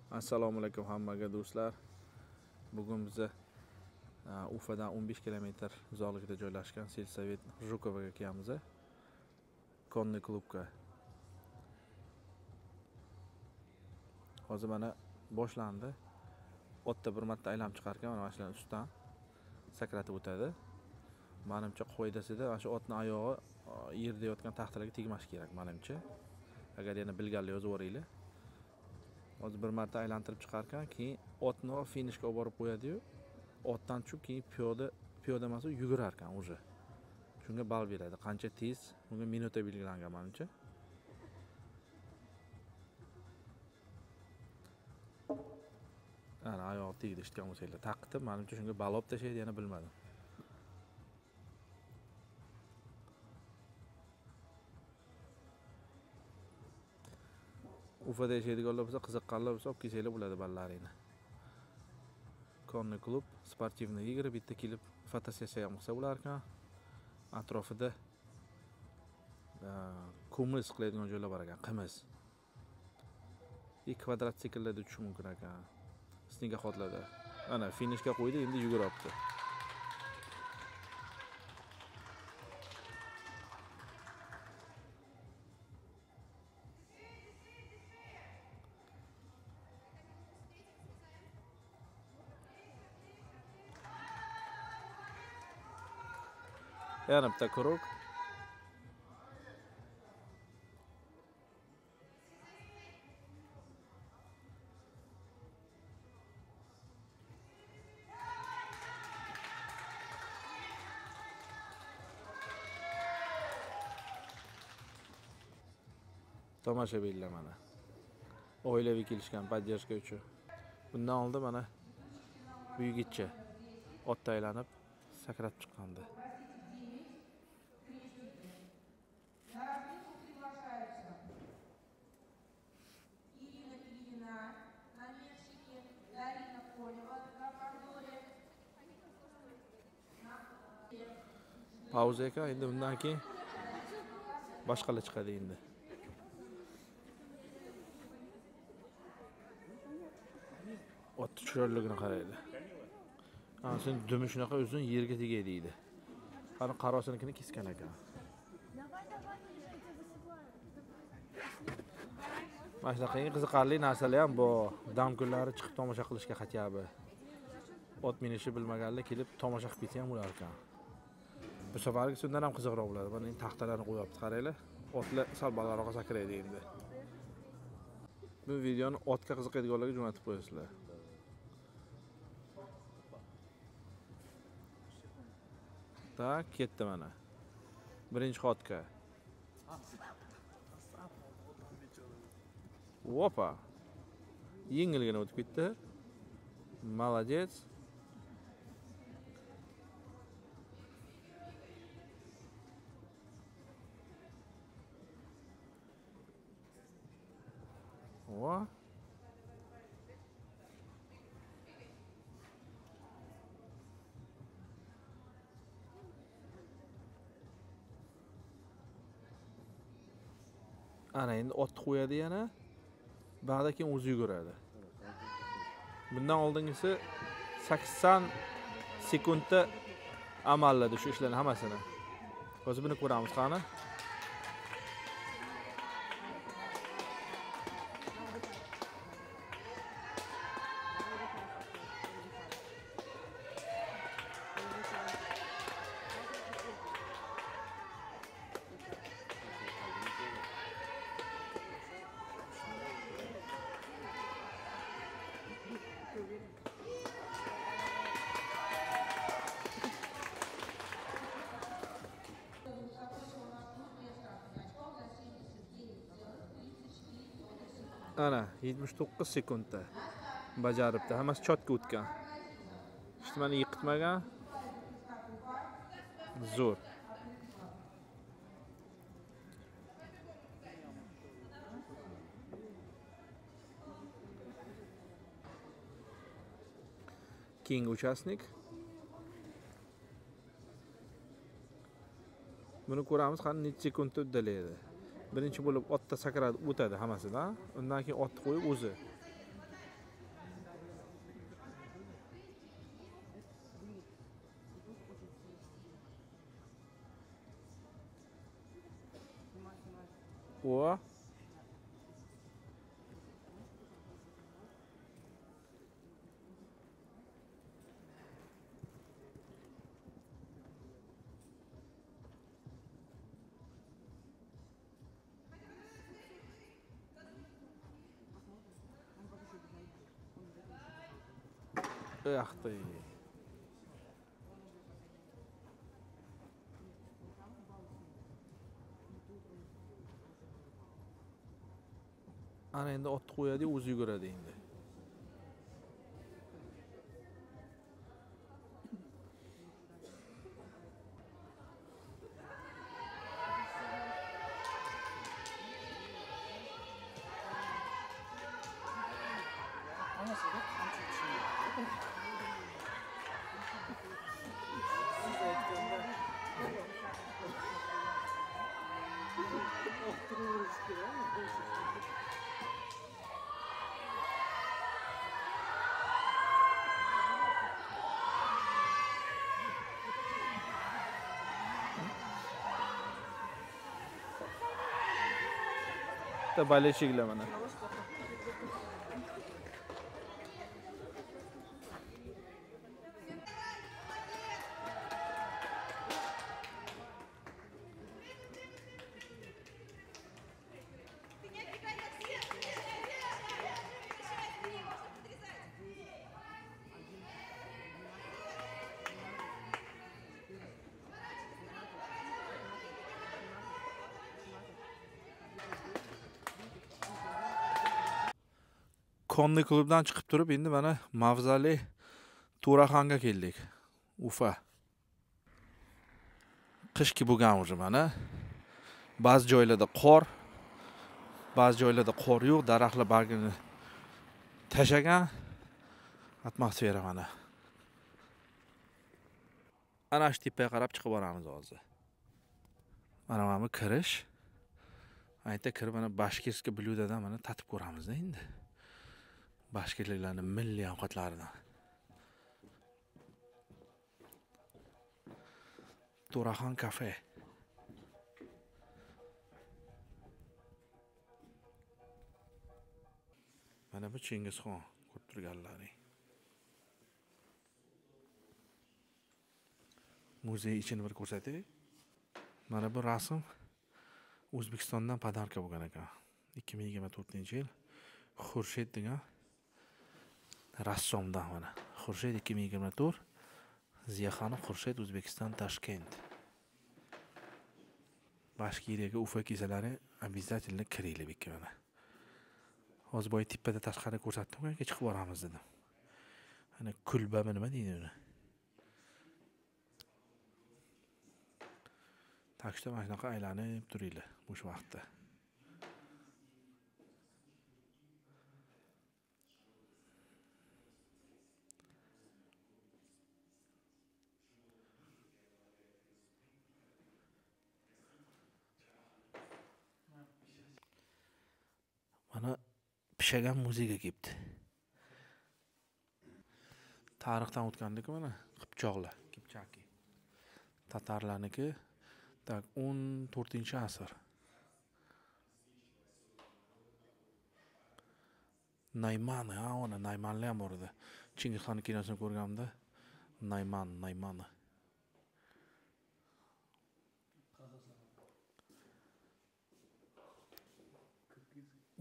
Assalomu alaykum hammaga do'stlar. Bugun biza Ufadan 15 kilometr uzoqlikda joylashgan Selsovet Zhukovaga kelamiz. Konniy klubga. Hozir mana boshlandi. Otda bir marta aylanib chiqar ekan, mana shularning ustidan sakratib o'tadi. Menimcha qoidasida mana shu otning oyog'i yerda yotgan taxtalarga tegmashi kerak menimcha. Agar yana bilganlar yozib yuboringlar. Hozir bir marta aylantirib chiqar ekan, keyin otni finishga olib borib qo'yadi-yu, otdan tushib keyin piyoda emas, yugurar ekan уже. Shunga ball beradi. Qancha tez, bunga minuta belgilangan menimcha. Ana oyog'i tegdi, eshitgan bo'lsanglar, taqitib, menimcha shunga ball olib tashlaydi, yana bilmadim. Ufada yashaydiganlar bo'lsa, qiziqqanlar bo'lsa, olib kelsanglar bo'ladi ballaringni. Konniy klub, sportivniy игры, bitta kelib fotosessiya ham qilsa bo'lar ekan. Atrofida qimiz qiladigan joylar bor ekan, qimiz. Kvadratsikllarda tushish mumkin ekan. Snegaxodlarda. Ana finishga qo'ydi, endi yuguryapti. Yana bitta krug. Tomoshabinlar mana. Oilaviy kelishgan podдержка uchun. Bundan oldin mana bu yigitcha otda aylanib sakrab chiqqandi. Pauza ekan, endi bundan keyin boshqalar chiqadi endi. Ot chiroyliligini qaraydi. Ana sen dumi shunaqa uzun yerga tegay deydi. Qani qarosinikini kesgan ekan. Mana shunaqa qiziqarli narsalar ham bor. Dam kunlari chiqib tomosha qilishga xatyabi. Ot minishni bilmaganlar kelib tomosha qilib ketsa ham bo'lar ekan. Bu safargi undan ham qiziqroq bo'ladi. Mana endi taxtalarni qo'yapti, qaranglar. Otlar sal balandroqqa sakraydi endi. Bu videoni otga qiziqadiganlarga jo'natib qo'yasizlar. Tak, ketdi mana. Birinchi xotga. Opa. Yengilgina o'tib ketdi. Молодец. O. Ana endi otni qo'yadi yana. Ba'da keyin o'zi yuguradi. Bundan oldingisi 80 sekundda amalladi shu ishlarni hammasini. Hozir buni ko'ramiz qani. Ana 79 sekundda bajaribdi. Hammasi chotga o'tgan. Hech nimani yiqitmagan. Zo'r. Keyingi uchastnik. Buni ko'ramiz, qani necha sekundda uddalaydi. Birinchi bo'lib otda sakradi o'tadi hammasidan. Undan keyin otni qo'yib o'zi. O. Ах ты. Ana endi otni qo'yadi, o'zi yuguradi endi. Болельщикlar mana. Konniy klubdan chiqib turib, endi mana mavzali Turaxonga keldik. Ufa. Qishki bo'lgan уже mana. Ba'zi joylarda qor, ba'zi joylarda qor yo'q, daraxtlar bargini tashagan. Atmosfera mana. Ana shu tepaga qarab chiqib boramiz hozir. Mana bu kirish. Ayta kirib mana bashkirskiy blyudadan mana tatib ko'ramiz endi. Bashkirliklarning milliy ovqatlaridan. Turaxon kafe. Mana bu Chingizxon ko'rib turganlaring. Muzey ichini bir ko'rsatay. Mana bu rasm O'zbekistondan podarka bo'lgan ekan. 2024-yil Xurshid degan rassomdan mana. Xurshid 2024, Ziyaxonov Xurshid, O'zbekiston, Toshkent. Bashkiriyaga Ufa kelsalari обязательно kiringlar bu yerga mana. Hozir boya tepada tashqari ko'rsatdim, u yerga chiqib boramiz dedim. Ana kulbami nima deydi uni? Takshda mana shunaqa aylanib turinglar bo'sh vaqtda. Mana pishagan muzeyga kelibdi. Tarixdan o'tgandiki mana qipchoqlar, qipchaki. Tatarlarniki tak 14-asr. Nayman, ha, ona Naymanlar ham bor edi. Chingizxon kinosini ko'rganimda Nayman, Naymani.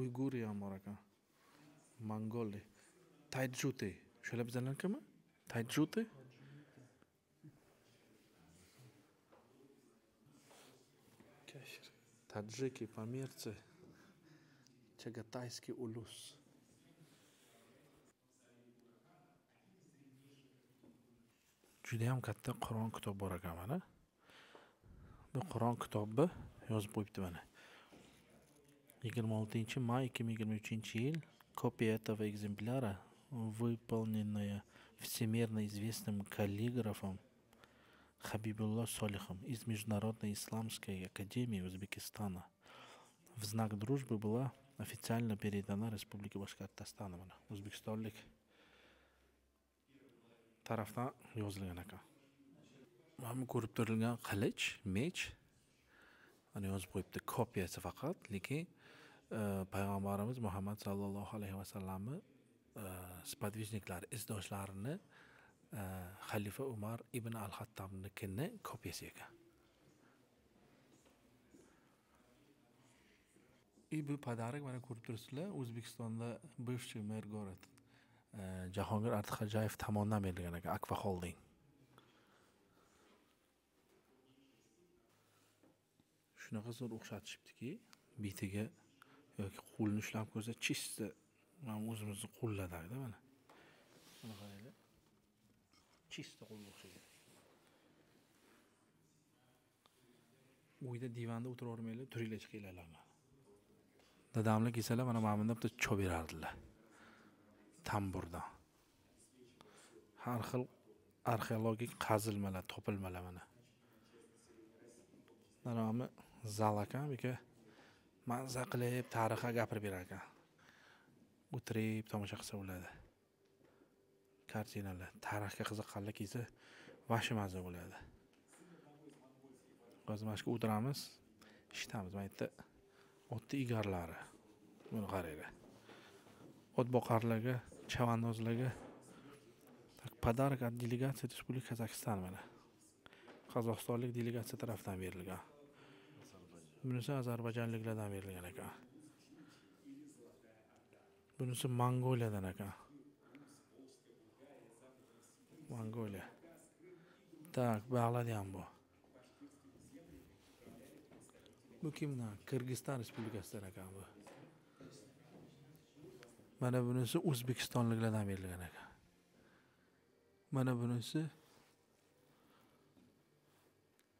Uyg'uriya ham bor ekan. Mongoliya. Tayjuti. O'shalar bizlarnikimi? Tayjuti? Таджики, памирцы, Чагатайский улус. Juda ham katta Qur'on kitob bor ekan mana. Bu Qur'on kitobi yozib qo'yibdi mana. 26 may 2023 yil. Копия этого экземпляра, выполненная всемирно известным каллиграфом Хабибулло Солихом из Международной исламской академии Узбекистана, в знак дружбы была официально передана Республике Башкортостан. Mana o'zbekistonlik tarafdan yozilgan ekan. Mana bu ko'rib turilgan qilich, mech Mana yozib qo'yibdi, kopiyasi faqat, lekin payg'ambarimiz Muhammad sallallohu alayhi vasallamni сподвижник lari, izdoshlarini xalifa Umar ibn al-Hattabnikini kopiyasi ekan. Bu подарок mana ko'rib turibsizlar, O'zbekistonda бывший мэр город Jahongir Ortiqxo'jayev tomonidan berilgan ekan, Akfa Holding. Shunaqa zo'r o'xshatishibdiki, betiga yoki qo'lini ushlab ko'rsa, чисто mana o'zimizni qo'llardagida mana. Mana qaranglar. Чисто qo'lga o'xshagan. Uyda divanda o'tiravermanglar, turinglar, chiqinglar mana. Dadamlar kelsalar mana bunda bitta choy berardilar. Tamburdan. Har xil arxeologik qazilmalar, topilmalar mana. Mana zal ekan, bu yerga mazza qilib tarixga gapirib berar ekan. O'tirib tomosha qilsa bo'ladi. Kartinalar, tarixga qiziqqanlar kelsa vashi mazza bo'ladi. Hozir mana shu o'tiramiz, eshitamiz. Mana yerda otni egarlari. Buni qaranglar. Ot boqarlarga, chavandozlarga подарок от делегации Республики Казахстан mana. Qozog'istonlik delegatsiya tarafidan berilgan. Bunisi Ozarbayjonliklardan berilgan ekan. Bunisi Mongoliyadan ekan. Mongoliya. Tak, bog'ladi ham bu. Bu kimdan? Qirg'iziston Respublikasidan ekan bu. Mana bunisi O'zbekistonliklardan berilgan ekan. Mana bunisi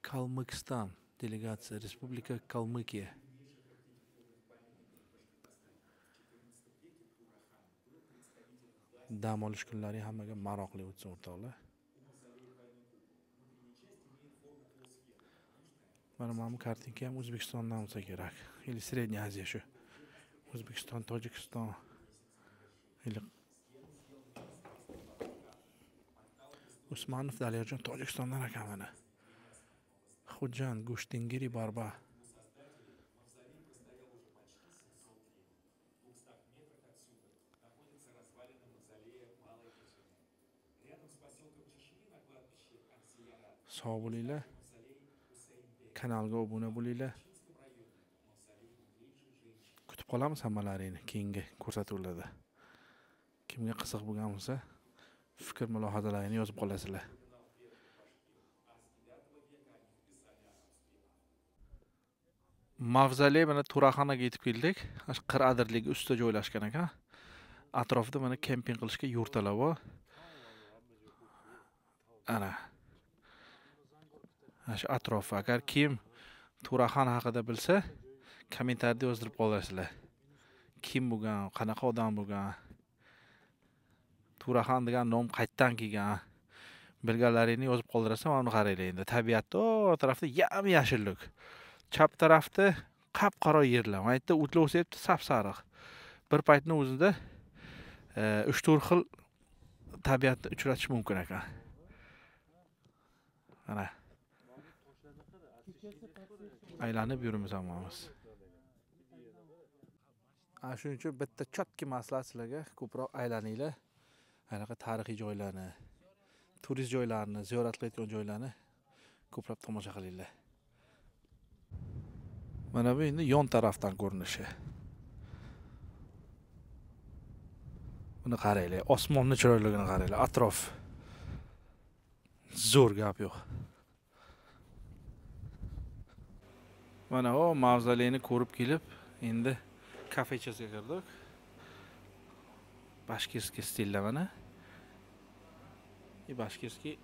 Kalmykiston delegatsiya, Respublika Kalmykiya. Dam olish kunlari hammaga maroqli o'tsin o'rtoqlar. Mana bu kartinka ham O'zbekistondan bo'lsa kerak. Или Средняя Азия shu. O'zbekiston, Tojikiston. Или Usmonov Dalirjon Tojikistondan ekan mana. Xo'jan Go'shtingiri Barba. Sog' bo'linglar. Kanalga obuna bo'linglar. Kutib qolamiz hammalaringni keyingi ko'rsatuvlarda. Kimga qiziq bo'lgan bo'lsa, fikr mulohazalaringni yozib qolasizlar. Mavzoley mana Turaxonaga yetib keldik. Qir adirligi ustida joylashgan ekan. Atrofida mana kemping qilishga yurtalar bor. Ana. Shu atrof, agar kim Turaxon haqida bilsa, kommentariyada yozdirib qolasizlar. Kim bo'lgan, qanaqa odam bo'lgan, Turaxon degan nom qayerdan kelgan, bilganlaringni yozib qoldirasan. Mana buni qaranglar endi. Tabiatda o tarafda yam-yashillik. Chap tarafda qap-qora yerlar. Mana yerda o'tlar o'syapti, sap-sariq. Bir paytning o'zida 3-4 xil tabiatni uchratish mumkin ekan. Mana. Aylanib yurimiz hammamiz. Shuning uchun bitta chotki maslahat sizlarga, ko'proq aylaninglar. Anaqa tarixiy joylarni, turist joylarini, ziyorat qilayotgan joylarni ko'proq tomosha qilinglar. Mana bu endi yon tarafdan ko'rinishi. Buni qaranglar, osmonni chiroyligini qaranglar, atrof zo'r, gap yo'q. Mana o mavzoleyni ko'rib kelib, endi kafechasiga kirdik. Bashkirskiy stilda mana. Bashkirskiy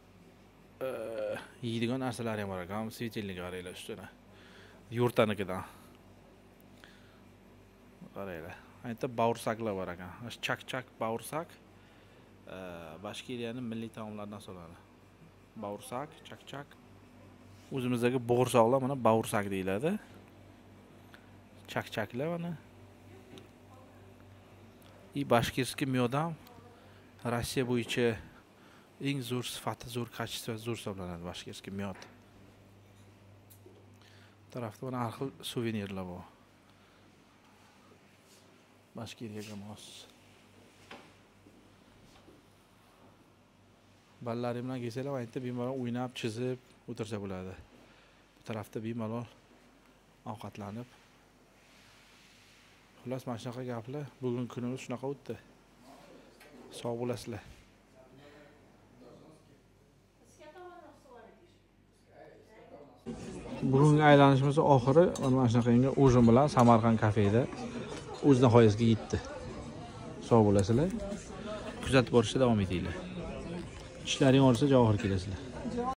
yeydigan narsalar ham bor ekan. Svetilnik qaranglar ustida. Yurtanikidan. Qaranglar. Aytda baursaklar bor ekan. Chak-chak baursak Bashkiriyaning milliy taomlaridan hisoblanadi. Baursak, chak-chak. O'zimizdagi bo'g'irsoqlar mana baursak deyiladi. Chak-chaklar mana. Bashkirskiy mёd ham Rossiya bo'yicha eng zo'r sifati, zo'r kачество, zo'r hisoblanadi bashkirskiy mёd. Bu tarafda mana har xil suvenirlar bor. Bashkiriyaga mos. Ballari bilan kelsalar, aytdi bemalol o'ynab, chizib o'tirsa bo'ladi. Bu tarafda bemalol ovqatlanib. Xullas, mana shunaqa gaplar. Bugun kunimiz shunaqa o'tdi. Sog' bo'lasizlar. Bugungi aylanishimiz oxiri mana shunaqangi ujin bilan Samarqand kafeda o'z nihoyasiga yetdi. Sog' bo'lasizlar. Kuzatib borishda davom etinglar. Ishlaring og'risa Javohir kelasizlar.